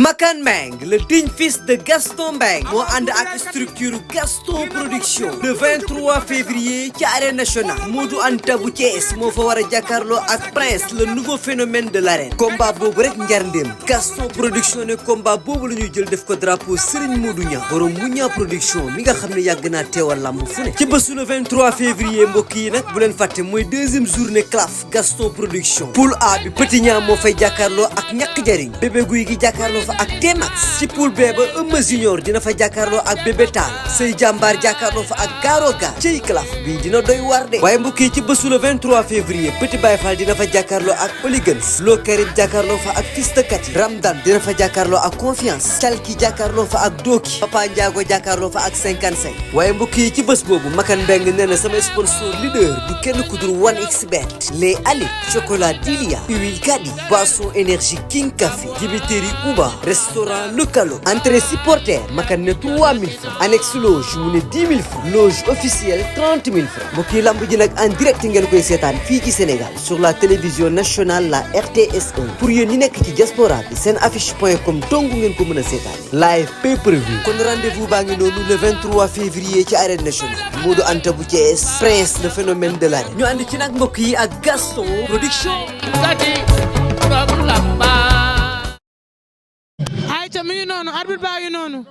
Makan Meng, le digne fils de Gaston Meng moo ànd ak structure Gaston Production le 23 février ci arène nationale Modou Anta bu Thiès moo fa war a jàkkaarloo ak Prince le nouveau phénomène de l'arène combat boobu rek njarndéem Gaston Production ne combat boobu la ñuy jël def ko drapeau Serigne Modou Niang borom Mouniang Production mi nga xam ne yàgg naa teewal lamb fu ne ci bésu le 23 février mbokk yi nag bu leen fàtte mooy deuxième journée CLAF Gaston Production poule A bi Petit Niang moo fay jàkkaarloo ak ñàkk jariñ bébé guy gi jàkkaarloo ak T-Max ci poule B ba Eumeu Junior dina fa jàkkaarloo ak Bébé Tall Sey Jàmbaar jàkkaarloo fa ak Garo Gare ciy CLAF bi dina doy war de waaye mbokk yi ci bésu le 23 février Petit Baye Fall dina fa jàkkaarloo ak Oligans Lo Karim jàkkaarloo fa ak Fils de Kati Ramdan dina fa jàkkaarloo ak Confiance Calki jàkkaarloo fa ak Doki Papa Ndiago jàkkaarloo fa ak 55 waaye mbokk yi ci bés boobu Makan Mbeng nee na sama sponsor leader du kenn ku dul 1xBet les Ali chocolat Dilia huile Kadi boisson énergie King Café dibiteri Uba restaurant Lecalo entrée supporter Makan ne 3000 francs annexe loge mu ne 10 000 francs loge officielle 30 000 francs mbokk yi lamb ji nag en direct ngeen koy seetaan fii ci Sénégal sur la télévision nationale la RTS1 pour yéen ñi nekk ci diaspora bi seen affiche.com dong ngeen ko mën a seetaan live pay per view kon rendez-vous baa ngi noonu le 23 février ci arène nationale Modou Anta bu Thiès Prince le phénomène de l'arène ñu ànd ci nag mbokk yi ak Gaston Production ayca mi ngi noonu arbitre baa ngi noonu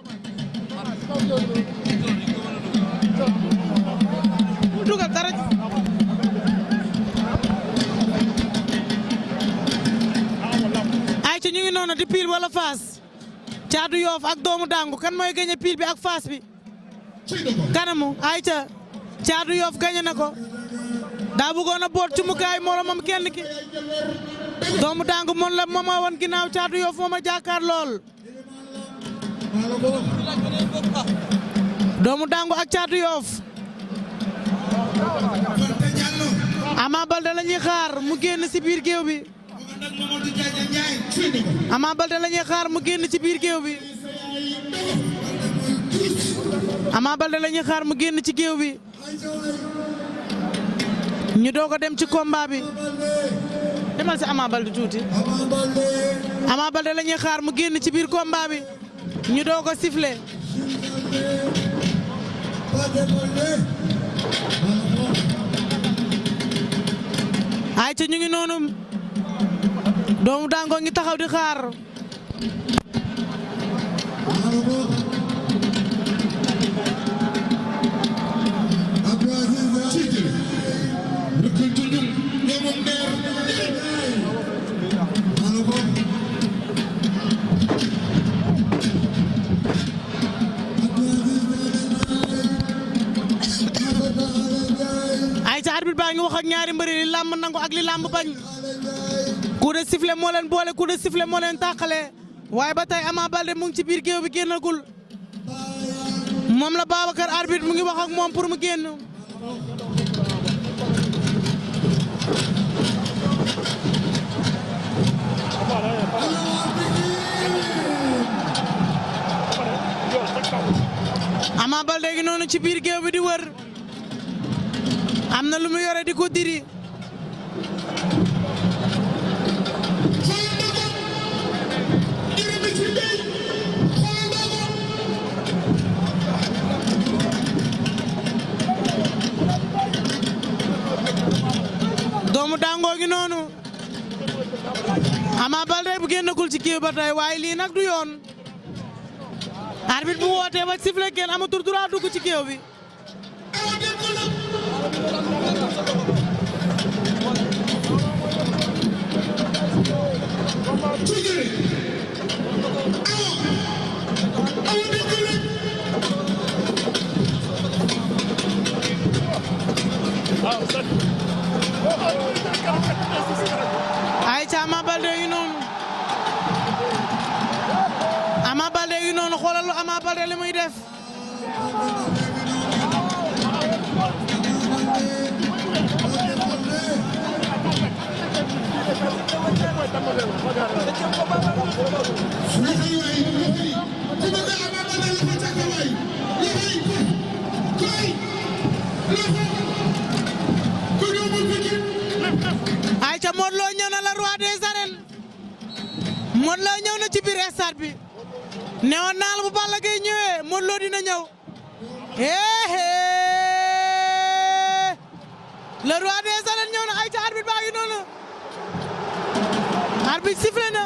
dugal dara ayca ñu ngi noonu di Pile wala Fass Caatu Yoof ak Doomu Dangu kan mooy gagné Pile bi ak Fass bi kanamu ayca Caatu Yoof gagné na ko daa bëggoon a boot ci mukaay moromam kenn ki Doomu Dangu moom la moom a wan ginnaaw Caatu Yoof moom a jàkkaar lool Doomu Dangu ak Caatu Yoof Ama Baldé la ñuy xaar mu génn ci biir géew bi Ama Baldé la ñuy xaar mu génn ci biir géew bi Ama Baldé la ñuy xaar mu génn ci géew bi ñu doog a dem ci combat bi demal ci Ama Baldé tuuti Ama Baldé la ñuy xaar mu génn ci biir combat bi ñu doog a sifflé ay ca ñu ngi noonu Doomu Dangu ngi taxaw di xaar arbitre baa ngi wax ak ñaari mbëri li làmb nangu ak li làmb bañ coup de sifflet moo leen boole coup de sifflet moo leen tàqale waaye ba tey Ama Baldé mu ngi ci biir géew bi génnagul moom la Babacar arbitre mu ngi wax ak moom pour mu génn Ama Baldé gi noonu ci biir géew bi di wër am na lu mu yore di ko diri Doomu Dangu gi noonu Ama Baldé bu génnagul ci kii ba tey waaye lii nag du yoon arbitre bu wootee ba sifflé kenn amatul droit dugg ci géew bi ayca Ama Baldé yi noonu Ama Baldé yi noonu xoolal lu Ama Baldé li muy def ayca Modou Lo ñëw na la roi des arènes Modou Lo ñëw na ci biir stade bi newoon naa la bu Balla Gaye ñëwee Modou Lo dina ñëw le roi des arènes ñëw na ay ca arbitre baa ngi noonu arbitre sifflé na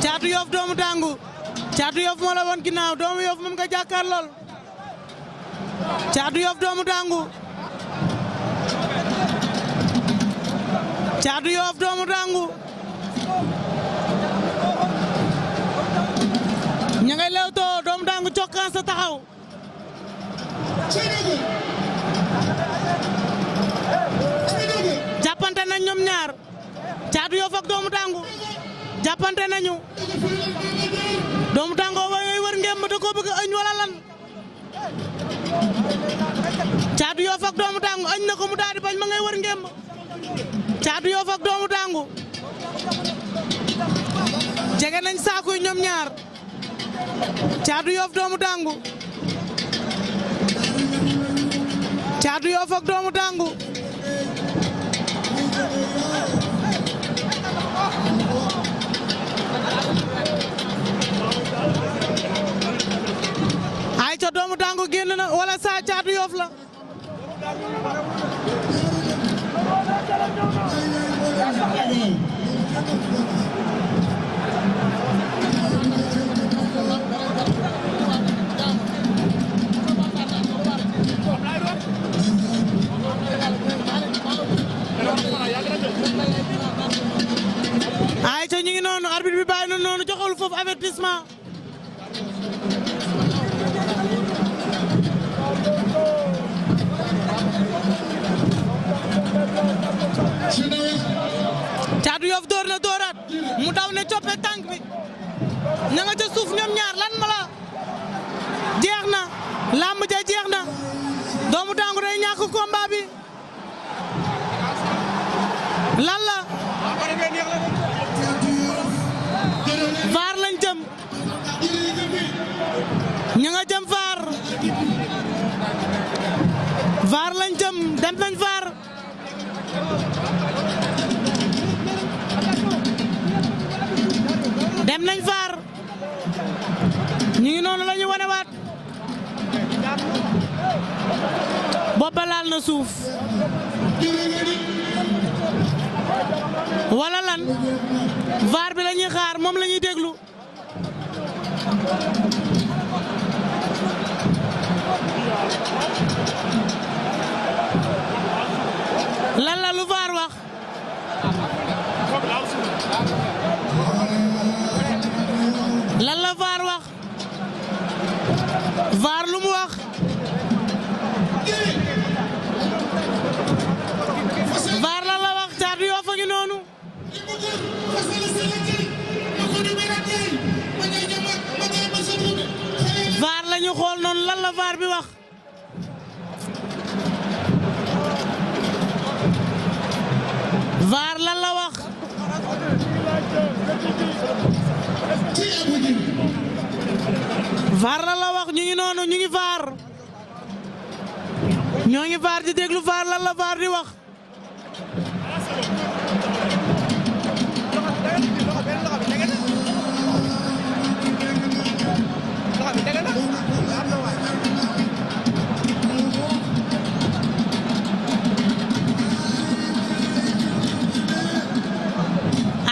Caatu Yoff doomu Dangu Caatu Yoff moo la woon ginnaaw doomu Yoff moom nga jàkkaar lool Caatu Yoff doomu Dangu Caatu Yoff doomu Dangu ña ngay lewtoo doomu Dangu cokkaan sa taxaw jàppante nañ ñoom ñaar Caatu Yoff ak doomu Dangu jàppante nañu doomu Dangu ba ngay wër ngemb da ko bëgg a ëñ wala lan Caatu Yoff ak doomu Dangu ëñ na ko mu daal di bañ ma ngay wër ngemb Caatu Yoff ak doomu Dangu jege nañ saaku yi ñoom ñaar Caatu Yoff doomu Dangu Caatu Yoff ak doomu Dangu ay ca doomu Dangu génn na wala saa Caatu Yoff la ay ca ñu ngi noonu arbitre bi bàyyi na noonu joxul foofu avertissement Caatu Yoff door na dooraat mu daw ne coppe tànk bi ña nga ca suuf ñoom ñaar lan ma la jeex na làmb ja jeex na doomu Dangu day ñàkk combat bi lan la vaar lañ jëm ña nga jëm vaar lañ jëm dem nañ vaar dem nañ vaar ñu ngi noonu la ñu wanewaat bopp ba laal na suuf wala lan vaar bi la ñuy xaar moom la ñuy déglu lan la lu vaar wax lan la vaar wax vaar lu mu wax vaar lan la wax Caatu Yoff a ngi noonu vaar la ñu xool noonu lan la vaar bi wax vaar lan la wax vaar lan la wax ñu ngi noonu ñu ngi vaar ñoo ngi vaar di déglu vaar lan la vaar di wax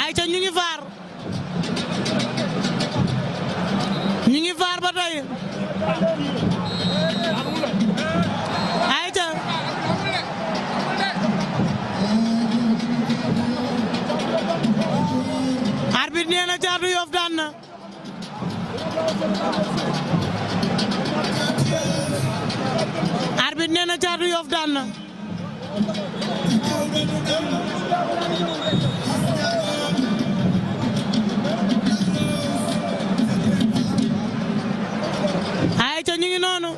ay ca ñu ngi vaar ba tey ay ca arbitre nee na Caatu Yoff daan na arbitre nee na Caatu Yoff daan na ay ca ñu ngi noonu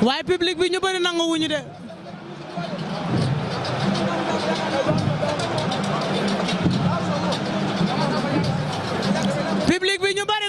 waaye public bi ñu bëri nangu wuñu de public bi ñu bëri